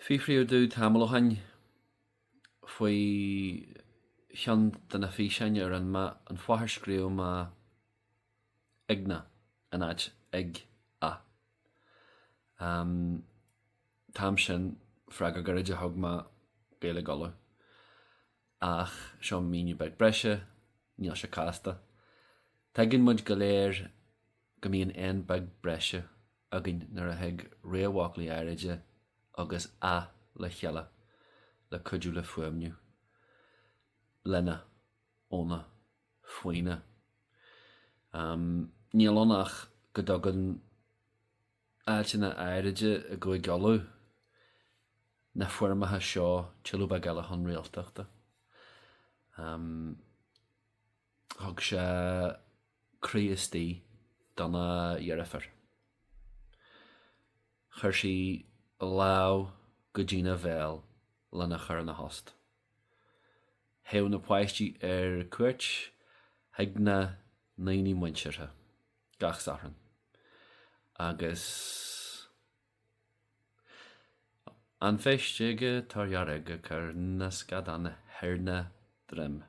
Fiafraíodh domh tamall ó shin faoi cheann de na físeáin a rinne mé, an fáth ar scríobh mé 'igna' in áit 'ig a'. An t-am sin, freagra gairid a thug mé, Gaeilge Uladh. Ach seo míniú beag breise, níl sé casta. Tuigeann muid go léir go mbíonn N beag breise againn nuair a thig réamhfhoclaí áiride agus 'a' le chéile le cuidiú le fuaimniú. Lena, óna, faoina. Níl ann ach go dtugann áiteanna áiride i gCúige Uladh na foirmeacha seo tuilleadh beag eile chun rialtachta. Thug sé croí istigh dona dheirfiúr. Chuir sí lámh go dtína bhéal lena chur ina thost. Théadh na páistí ar cuairt chuig na ndaoine muinteartha gach Satharn agus An pheist ag Toirdhearg ag cur na scadán thar na droim.